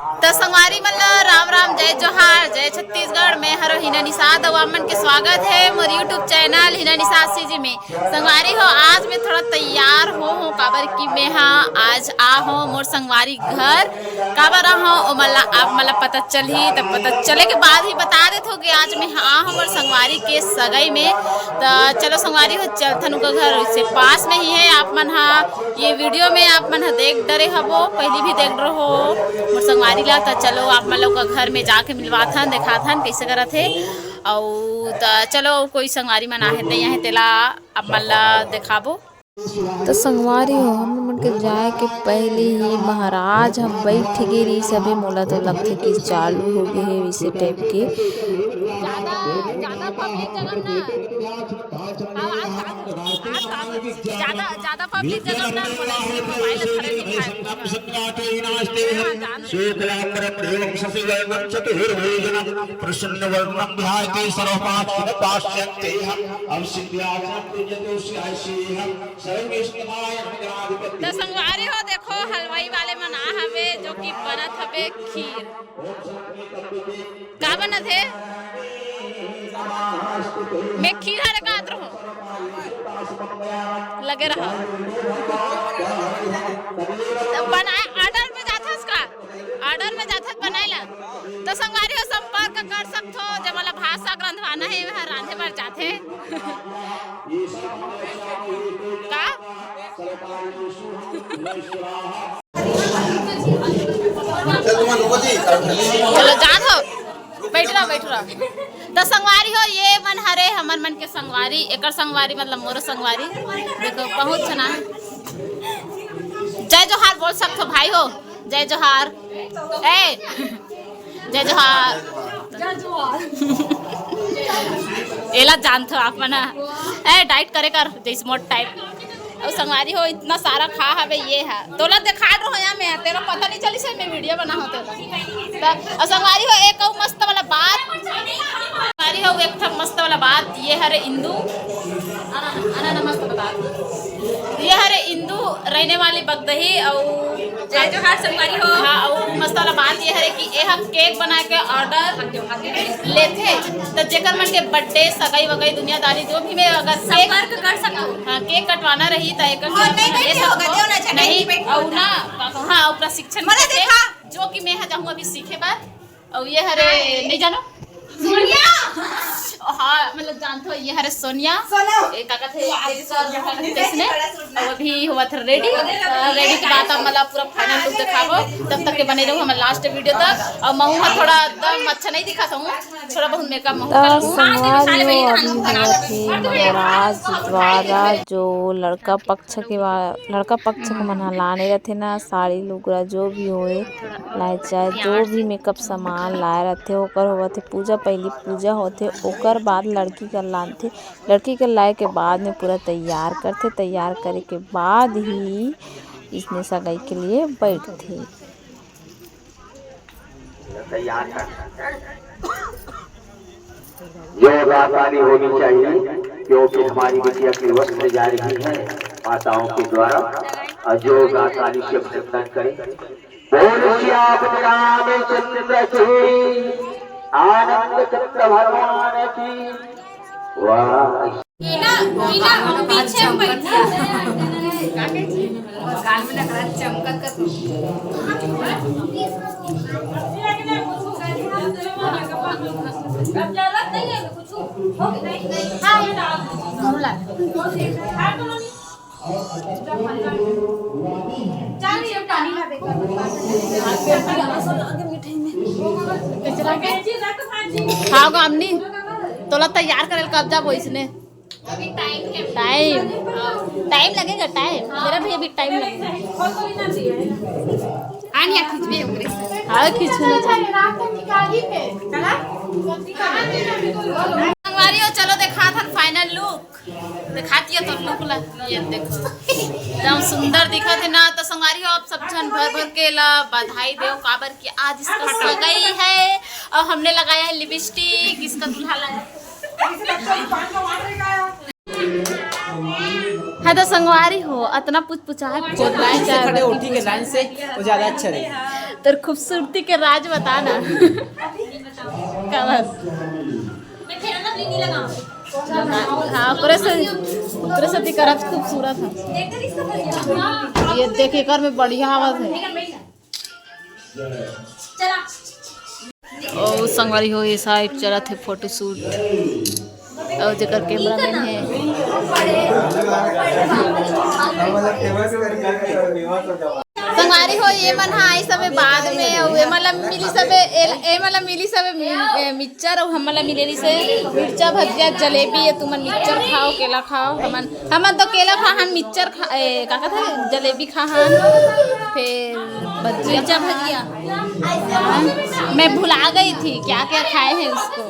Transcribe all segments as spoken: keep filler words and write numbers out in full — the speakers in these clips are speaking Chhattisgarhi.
त संगवारी मन ल राम राम, जय जोहार, जय छत्तीसगढ़। मैं हरो हिना निषाद अउ आप मन के स्वागत हे मोर YouTube channel Hina Nishad CG में। संगवारी हो, आज मैं थोड़ा तैयार हो हूँ, काबर कि मैं हा आज आ हूँ मोर संगवारी घर। काबर आ हूँ, ओ मला, आप मला पता चलही, तब पता चले के बाद ही बता देत हो कि आज मैं आ हूँ मोर संगवारी के सगाई में। त चलो संगवारी हो, चलथन उनका घर, इससे पास में ही है। आप मन हा ये वीडियो में आप मन ह देख डरे हबो, पहली भी देख रहो। मोर संगवारी ला, त चलो आप मन लोग का घर में जाके मिलवाथन, देखाथन कैसे करत हे। अउ त चलो, कोई संगवारी मन आहे ते यहाँ, तेला आप मन ला देखाबो। त संगवारी हो, हम मन के जाए के पहले ही महाराज हम बैठ गे रही, सबे मोला तो लगथे कि चालू हो गए हे वैसे टाइप के। ज्यादा, ज्यादा पब्लिक जगह ना, आवाज, आवाज, आवाज, ज्यादा, ज्यादा पब्लिक जगह ना, मोला इसलिए मोबाइल थोड़े दिखाए। हाँ, जान दो। शुक्लांबरधर विष्णुं शशिवर्णं चतुर्भुजं प्रसन्नवदनं ध्यायेत् सर्वविघ्नोपशान्तये। अब सिद्धिर्भवति सर्व विष्णुपाय नमः गणाधिपति। त संगवारी हो, देखो, हलवाई वाले मन आ हवे, जो कि बनत हवे खीर। का बनत हे? मैं खीर हरे का आत रहूं। लगे रहा। त बनाए, ऑर्डर में जाथस का? ऑर्डर में जाथस बनाए ला। त संगवारी हो, संपर्क कर सकथो, जब मोला भात साग रंधवाना हे, वह रांधे बर जाथे। का? चलो, जान हो, बैठ रहा, बैठ रहा। त संगवारी हो, ये मन हरे हमर मन के संगवारी, एकर संगवारी मतलब मोर संगवारी। देखो, बहुत छना हे। जय जोहार बोल सकथो भाई हो, जय जोहार। ए, जय जोहार। एला जानथो आप मन ह। ए, डाइट करे कर, जैसे मोट टाइप। अउ संगवारी हो, इतना सारा खा हवे ये है। तोला देखा रहो यहाँ में, तेरा पता नहीं चली सही मैं वीडियो बना हो तेरा। त, अउ संगवारी हो, एक अउ मस्त वाला बात। संगवारी हो, एक ठक मस्त वाला बात, ये हरे इंदू। आना, आना, आना, मस्त बता। ये हरे इंदू रहने वाली बगदही अउ जय जोहार संगवारी हो। हाँ, अउ मस्त वाला बात ये हरे कि एहा केक बना के ऑर्डर लेथे, त जेकर मन के बर्थडे, सगाई वगाई, दुनियादारी, जो भी में अगर केक, संपर्क कर सकथो। हाँ, केक कटवाना रही त एकर ऑनलाइन ले नहीं सकथो। होगा, देव ना, झंडा नहीं, नहीं बैठा अउ होता। ना, हाँ, अउ प्रशिक्षण मोला देथे, देखा। जो कि मैं हा जाहूँ अभी सीखे बर। अउ ये हरे, नहीं जानो? सोनिया। हाँ, मतलब जानथो, ये हरे सोनिया। सोना। ए, का कहथे, वाह, ये सोनिया। का कहथे इसने? बड़ा सोनिया। अउ अभी होवत हे रेडी। अ, रेडी के बाद अब मतलब पूरा फाइनल लुक देखाबो। तब तक के बने रहो हमर लास्ट वीडियो तक। अउ महू हा थोड़ा एकदम अच्छा नहीं दिखत हूँ, थोड़ा बहुत मेकअप महू त कर लूँ। संगवारी हो, अभी होवत हे महाराज द्वारा जो लड़का पक्ष के वा-, लड़का पक्ष के मन ह लाने रथे ना, साड़ी लुगरा जो भी होए, लाए चाहे जो भी मेकअप सामान लाए रथे, ओकर होवत हे पूजा। पहली पूजा होथे, ओकर बाद लड़की कर लानथे। लड़की कर लाए के बाद में पूरा तैयार करथे, तैयार करे के बाद ही इसने सगाई के लिए बैठथे। तैयार कर। योगा ताली होनी चाहिए, क्योंकि हमारी बिटिया की वस्त्र जा रही है माताओं के द्वारा, और योगा ताली से अभिनंदन करें। बोल श्री आप रामचंद्र की, आनंद चंद्र भगवान की। वाह। मीना, मीना, पीछे में बैठा। गाल में नखरा चमकत का तू। अब जरूरत नहीं है कुछ। हाँ। हाँ, गामनी, तोला तैयार करे ल कब जाबो इसने? अभी टाइम है। टाइम, टाइम लगेगा, टाइम। मेरा भी अभी टाइम लगेगा। आन या खींचबे ओकरे से। हाँ, खींचना चाहिए। संगवारी हो, चलो देखाथन फाइनल लुक। देखाती है तो लुक ला, ये देखो, एकदम सुंदर दिखत हे ना। तो संगवारी हो, आप सब झन भर भर के ला बधाई देव, काबर कि आज इसका सगाई है और हमने लगाया है लिपस्टिक, इसका दूल्हा लाया। हाँ तो संगवारी हो, अतना पुचपुचाए फोड़ना है से चाय खड़े बत्ती उठी के लाइन से, वो ज्यादा अच्छा रहेगा। तोर खूबसूरती के राज बता ना। का बस? हाँ, ओकरे से, ओकरे से दिखरत खूबसूरत है। ये देख, एकर में बढ़िया आवाज है। अउ संगवारी हो, ये साइड चलत हे फोटोशूट। अउ जेकर कैमरामैन हे। संगवारी हो, ये मन ह आई सबे बाद में, अउ ये मन ला मिली सबे, ए, ए मन ला मिली सबे मि-, ए, मिक्सचर, अउ हमन ला मिले रहिसे मिर्चा भजिया, जलेबी। ये तुमन मिक्सचर खाओ, केला खाओ, हमन, हमन तो केला खा हन, मिक्सचर खा, ए, का कहत हे, जलेबी खा हन, फिर भजिया मिर्चा खा हन। भजिया। हाँ, मैं भुला गई थी क्या क्या खाए हैं उसको।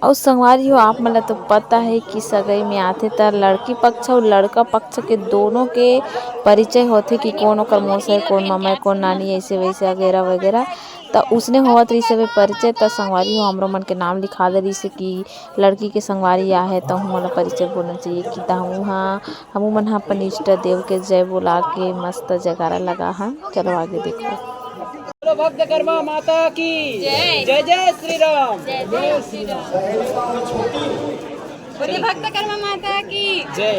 अउ संगवारी हो, आप मन ला तो पता है कि सगई में आथे त लड़की पक्ष अउ लड़का पक्ष के दोनों के परिचय होथे कि कौन ओकर मौसा है, कौन मामा है, कौन नानी, ऐसे वैसे वगैरह वगैरह। त उसने होवत रहिस हवे परिचय, त संगवारी हो, हमरो मन के नाम लिखा दे रहिस कि लड़की के संगवारी आहे, त हमन ला परिचय बोलना चाहिए कि त हमू हा, हमू मन हा अपन इष्ट देव के जय बोला के मस्त जयकारा लगा हन। चलो आगे देखो। बोलो भक्त कर्मा माता की जय। जय जय श्री राम। जय जय श्री राम। बोलिए भक्त कर्मा माता की जय।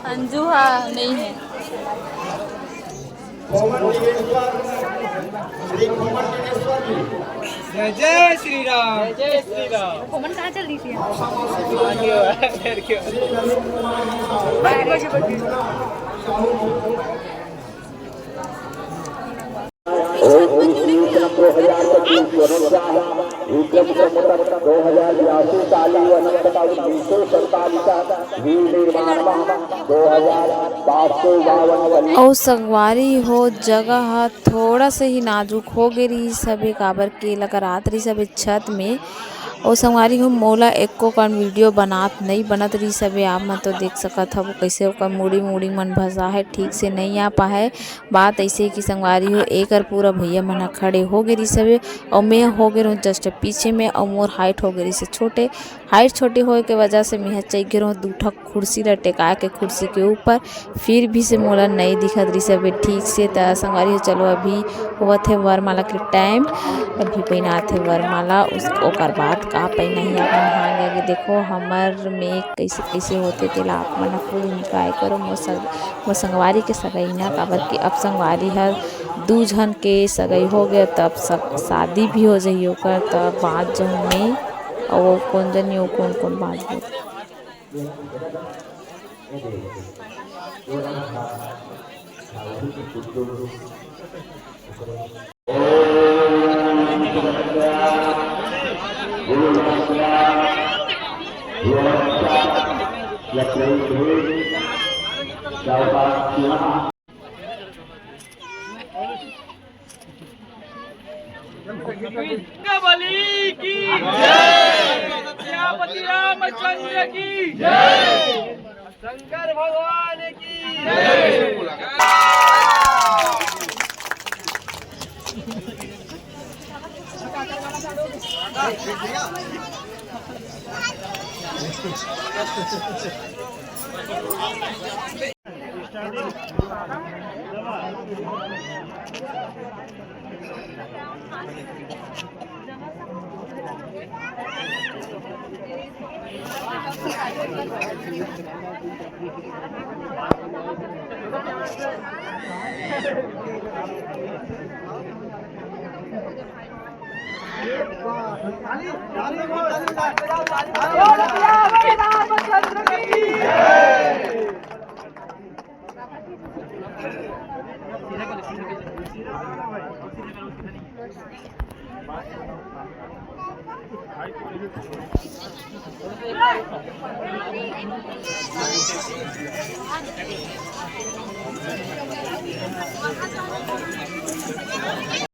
अंजू हा नहीं है। जय जय श्री राम। जय जय श्री राम। घूमन कहाँ चल रही थी? आगे हो, आगे हो। अउ संगवारी हो, जगह ह थोड़ा से ही नाजुक हो गे रिहिस हवे, काबर के लकरात रिहिस हवे छत में। अउ संगवारी हो, मोला एको कन वीडियो बनात नइ बनत रिहिस हवे। आप मन तो देख सकत हव, कइसे ओकर मुड़ी, मुड़ी मन भसा हे, ठीक से नइ आ पाए। बात अइसे कि संगवारी हो, एकर पूरा भैया मन ह खड़े हो गे रिहिस हवे, अउ मैं हो गे रहूँ just पीछे में, अउ मोर हाइट हो गे रिहिस हे छोटे। हाइट छोटे होए के वजह से मैं ह चइक गे रहूँ दू ठक कुर्सी ल टेकाए के कुर्सी के ऊपर, फिर भी से मोला नइ दिखत रिहिस हवे ठीक से। त संगवारी हो, चलो अभी होवत हे वरमाला के टाइम, अभी पहिनात हे वरमाला, उस, ओकर बाद का पहिनाही आप मन आगे आगे देखो, हमर में कइसे कइसे होथे तेला आप मन ह full enjoy करो। मोर संग, मोर संगवारी के सगई ना, काबर कि अब संगवारी ह दू झन के सगई हो गे, तब सब शादी भी हो जाही ओकर, तब बाँच जहूँ में, अउ वो कोन जनी, वो कोन कोन बाँचबो। बली की जय। सियापति रामचंद्र की जय। शंकर भगवान की जय।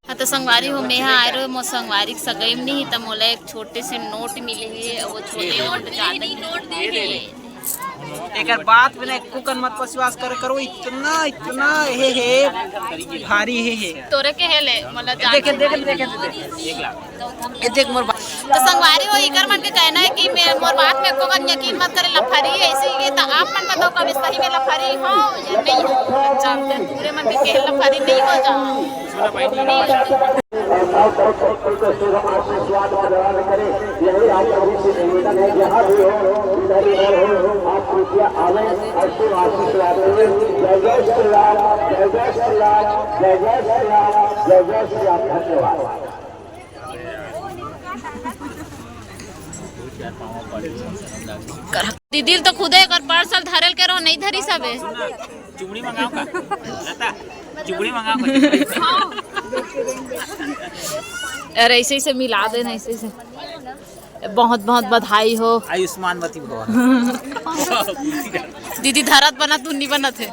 हाँ, तो संगवारी हो, मेहा आए रहो, मोर संगवारी के सगई में नहीं, तो मोला एक छोटे से नोट मिले हे, वो छोटे नोट ज्यादा नहीं, नोट दे हे। एकर बात में ना एको कन मत विश्वास कर करो, इतना, इतना हे, हे, भारी हे, हे। तोरे के हे ले, मोला जान देखे, देखे, देखे, देखे। ये देख मोर बात। तो संगवारी हो, इकर मन के कहना है कि मैं, मोर बात में एको कन यकीन मत करे, लफारी ऐसी के। तो आप मन बताओ, कभी सही में लफारी हो या नहीं हो? जानते हैं, पूरे मन के कहे लफारी नहीं हो जाओ। सुना भाई, नहीं हो जाओ। और बहुत बहुत संतोष होगा, आपने स्वाद का दौरान करें। यही आप सभी से निवेदन है, जहाँ भी हो, इधर उधर हो, आप कृपया आवे और शुभ आशीर्वाद लेवे। जय जय श्री राम, जय जय श्री राम, जय जय श्री राम, जय जय श्री राम। धन्यवाद। दीदी तो खुदे एकर पार्सल धरेल के रहो, नहीं धरी सबे। चुमड़ी मंगाओ का? लता, चुमड़ी मंगाओ का? अरे ऐसे, ऐसे मिला दे ना, ऐसे, ऐसे। बहुत, बहुत बधाई हो। आयुष्मान वती भवा। दीदी धरत बनत, तू नहीं बनत है।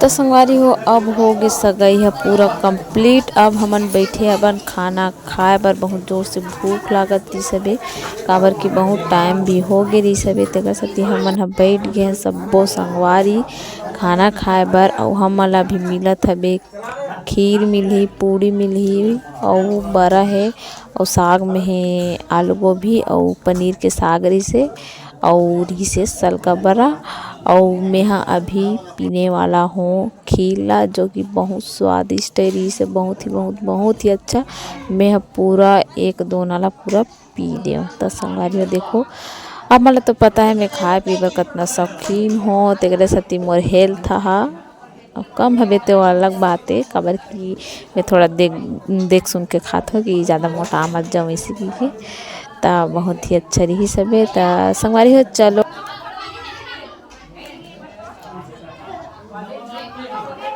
तो संगवारी हो, अब हो गे सगाई ह पूरा complete। अब हमन बैठे हवन खाना खाए बर। बहुत जोर से भूख लागत रिस हवे, काबर कि बहुत time भी हो गे रिस हवे, तेकर सेती हमन ह बैठ गे हन सब्बो संगवारी खाना खाए बर। अउ हमन ला भी मिलत हवे, खीर मिलही, पूड़ी मिलही, अउ बरा हे, अउ साग में हे आलू गोभी अउ पनीर के साग रिस हे। अउ रिहिसे सलका बरा, अउ मेहा अभी पीने वाला हूँ खीर ला, जो कि बहुत स्वादिष्ट रिहिसे, बहुत ही, बहुत, बहुत ही अच्छा। मेहा पूरा एक दोना ला पूरा पी देव। त संगवारी हो देखो, अब मोला तो पता है मैं खाए पीए बर कतना शौकीन हो, तेकरे सेती मोर health हा अब कम हवे ते वो अलग बात है, काबर कि मैं थोड़ा देख, देख सुन के खात हो कि ज़्यादा मोटा मत जाऊँ इसी की। त बहुत ही अच्छा रही सबे। त संगवारी हो चलो,